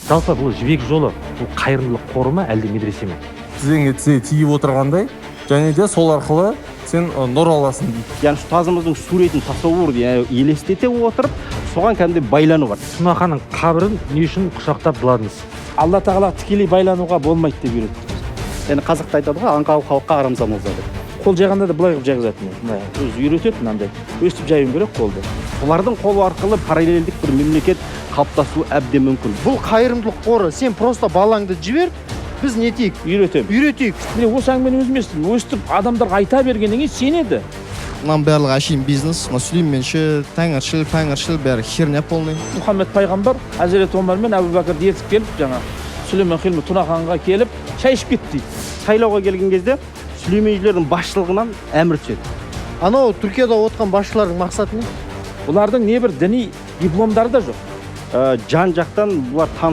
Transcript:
Жалпы, бұл «Жібек жолы» бұл қайырымдылық қоры ма, әлде медресе ме? Тізеңе тізе тиіп отырғандай және де сол арқылы сен нұр аласың дейді. Яғни ұстазымыздың суретін, тасауыр, яғни елестете отырып, соған кәдімгідей байлану бар. Тұнаханның қабірін не үшін құшақтап жыладыңыз? Алла Тағала тікелей байлануға болмайды деп үйретті. Яғни қазақта айтады ғой, аңқау халыққа арамза молда деп. Қол жайғанда да былай қылып жайғызатын еді. Мына өзі үйретеді мынандай, өстіп жаюың керек қолды. Солардың қолы арқылы параллельдік бір мемлекет қалыптасуы әбден мүмкін. Бұл қайырымдылық қоры. Сен просто балаңды жібер, біз не етейік? Үйретемін. Үйретейік. Міне, осы әңгімені өзім естідім. Өстіп адамдарға айта бергеннен кейін сенеді. Мынаның барлығы әшейін бизнес. Мына Сүлейменшіл, тәңіршіл, пәңіршіл, бәрі херня полный. Мұхаммед пайғамбар Хазірет Омар мен Әбу Бәкірді ертіп келіп, жаңа Сүлеймен Хилми Тұнаханға келіп, шай ішіп кетті дейді. Сайлауға келген кезде сүлейменшілердің басшылығынан әмір түседі. Анау Түркияда отқан басшылардың мақсаты не? Бұлардың небір діни дипломдары да жоқ. Жан жақтан бұлар.